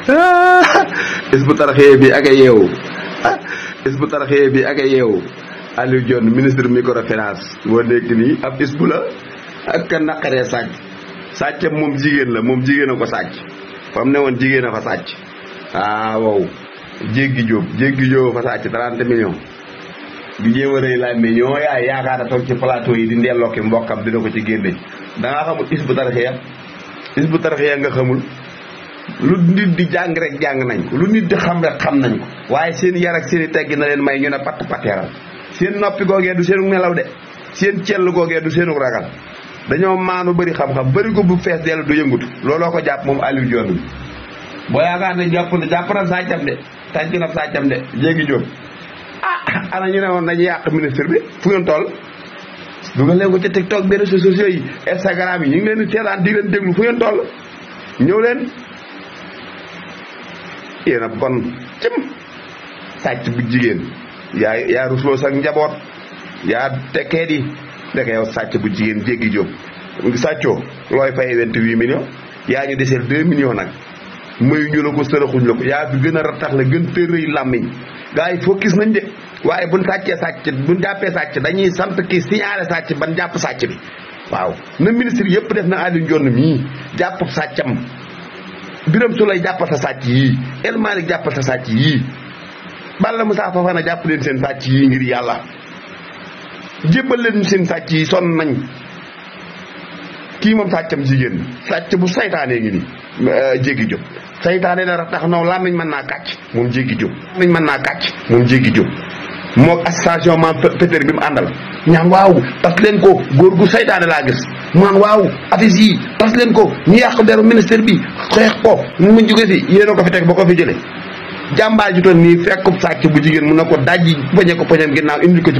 Hizbut Tarqiyyah bi ak a yeewu Hizbut Tarqiyyah bi ak a yeewu Aliou Dione ministre microfinance moo nekk nii ab isbu la ak ka naqaree sàccam moom jigéen la moom jigéen a ko sàcc fa mu ne woon jigéen a fa sàcc wow jéggi jóob fa sàcc 30 millions bi jéem a rëy laaj mi ñoo yaay yaakaar a toog ci plateau yi di ndeellooki mbokkam dina ko ci génne da ngaa xamul Hizbut Tarqiyyah nga xamul lu nit di jàng rek jàng nañ ko lu nit di xam rek xam nañ ko waaye seen yar ak seen i teggi na leen may ñu ne patt patteeral seen noppi googee du seenu nelaw de seen cell googee du seenu ragal dañoo maanu bëri xam-xam bëri ko bu fees dellu du yëngutu looloo ko jàpp moom Aliou Dione bi boo yaakaar ne jàpp na sàccam de tànc na sàccam de jéegi jóob ana ñu ne woon dañuy yàq ministre bi fu ngeen toll dugal leen ko ci TikTok bi réseaux sociaux yi Instagram yi ñu ngi leen di seetaan di leen déglu fu ngeen toll ñëw leen yéen a bon cëm sàcc bu jigéen yaa rusloo sax njaboot yaa tekkee di ndeke yow sàcc bu jigéen jéggi jóob sàccoo looy fay 28 millions yaa ñu deseel 2 millions nag mayu ñu la ko sërëxuñ la ko yaa bi gën a ratax la gën tërëy làmmiñ gars yi focus nañ de waaye buñ jàppee sàcc dañuy sant kii signalé sàcc ban jàpp sàcc bi waaw na ministre yëpp def na Aliou Dione mii jàpp sàccam Birame Souleye jàppal sa sàcc yii El Malick jàppal sa sàcc yii Balla Moussa Fofana jàpp leen seen sàcc yii ngir yàlla jébbal leen seen sàcc yi sonn nañ kii moom sàccam jigéen sàcc bu saytaanee ngi ni jéggi jóg saytaane la tax naw làmmiñ mën naa kàcc moom jéggi jóg moo station man pétér bi mu àndal ñaan waaw tas leen ko góor gu saytaane laa gis man waaw affiche yi tas leen ko ñu yàq deru ministère bi xeex ko mu jóge fi yéena ko fi teg ba ko fi jële jàmbaar ju toon nii fekkub sàcc bu jigéen mun na ko dajji poñe ko poñam ginnaaw indi ko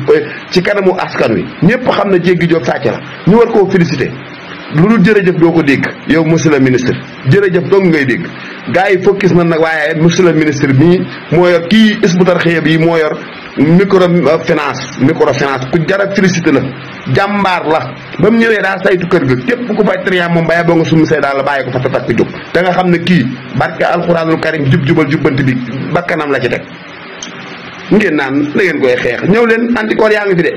ci kanamu askan wi ñëpp xam na jéggi jóg sàcc la ñu war koo félicité lu dul jërëjëf doo ko dégg yow monsieur le ministre jërëjëf dong ngay dégg gars yi focus na nag waaye monsieur le ministre bii moo yor kii Hizbut Tarqiyyah bii moo yor microfinance ku jara félicité la jàmbaar la ba mu ñëwee daa saytu kër ga képp ku fay triant moom bàyyi boo nga summi say daal la bàyyi ko fa tatak jóg te nga xam ne kii barke alxuraanul karim jubal jubbanti bi bakkanam la ci teg ngeen naan da ngeen koy xeex ñëw leen anticorps yaa ngi fi de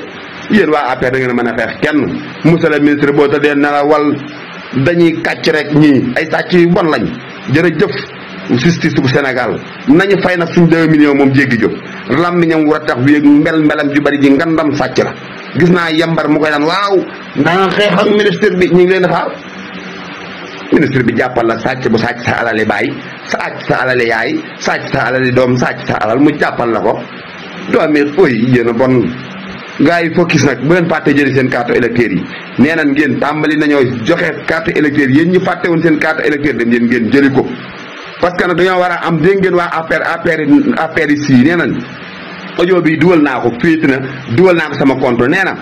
yéen waa APR da ngeen a mën a xeex kenn monsieur le ministre boo tëddee ne la wal dañuy kàcc rek ñii ay sàcc yu bon lañ jërëjëf justice bu Sénégal nañu fay nag suñ 2 millions moom jéggi jóg lammiñam war a tax bi mbelam ju bari ji ngandam sàcc la gis naa yambar mu koy naan waaw naa xeex ak ministre bi ñu ngi leen xaar ministre bi jàppal la sàcc bu sàcc sa alali baay sàcc sa alali yaay sàcc sa alali doom sàcc sa alal mu jàppal la ko doomi oy yéen a bon gars yi focus nag bu leen fàtte jëli seen carte électeur yi nee nan ngeen tàmbali nañoo joxe carte électeur yéen ñu fàtte woon seen carte électeur dem yéen ngeen jëli ko parce que nag dañoo war a am dégg ngeen waa APR yi sii nee nañ audio bi dugal naa ko féeti na dugal naa ko sama compte nee na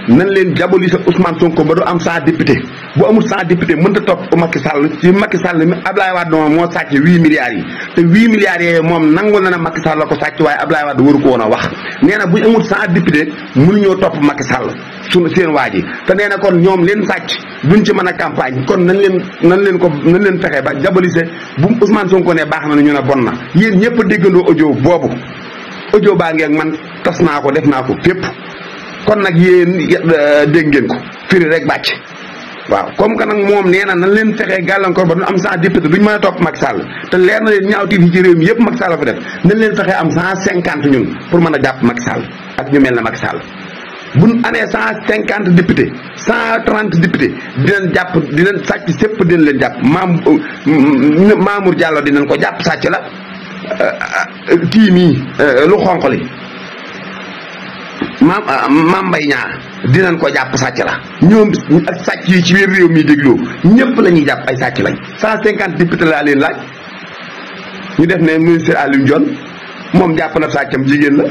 nan leen jaboli sa Ousmane Sonko ba du am 100 député bu amul 100 député mënta topp Macky Sall ci Macky Sall mi Ablaye Wade moo sàcc 8 milliards yi te 8 milliards yooyu moom nangul na ne Macky Sall la ko sàcc waaye Ablaye Wade waru ko woon a wax nee na bu ñu amul 100 député mënuñoo topp Macky Sall sunu seen waa ji te nee na kon ñoom leen sàcc duñ ci mën a campagne kon nañ leen fexe ba jabolise bu Ousmane Sonko ne baax na ñu ne bon na yéen ñëpp a déggandoo audio boobu audio baa ngeeg man tas naa ko def naa ko fépp kon nag yéen dégg ngeen ko firi rek bàcc waaw comme que nag moom nee na nan leen fexee gàllankoor ba du am 100 député duñ mën a topp Macky Sall te leer na leen ñaawtiif yi ci réew mi yëpp Macky Sall fa def nañ leen fexee am 150 ñun pour mën a jàpp Macky Sall ak ñu mel ne Macky Sall buñ amee 150 député 130 député dinañ jàpp dinañ sàcc sépp dinañ leen jàpp Mamour Diallo dinañ ko jàpp sàcc la kii mii lu xonq li maam Mbaye ñaar dinañ ko jàpp sàcc la ñoom ak sàcc yi ci biir réew mi dégloo ñëpp la ñuy jàpp ay sàcc lañ 150 député laa leen laaj ñu def ne ministre Aliou Dione moom jàpp na sàccam jigéen la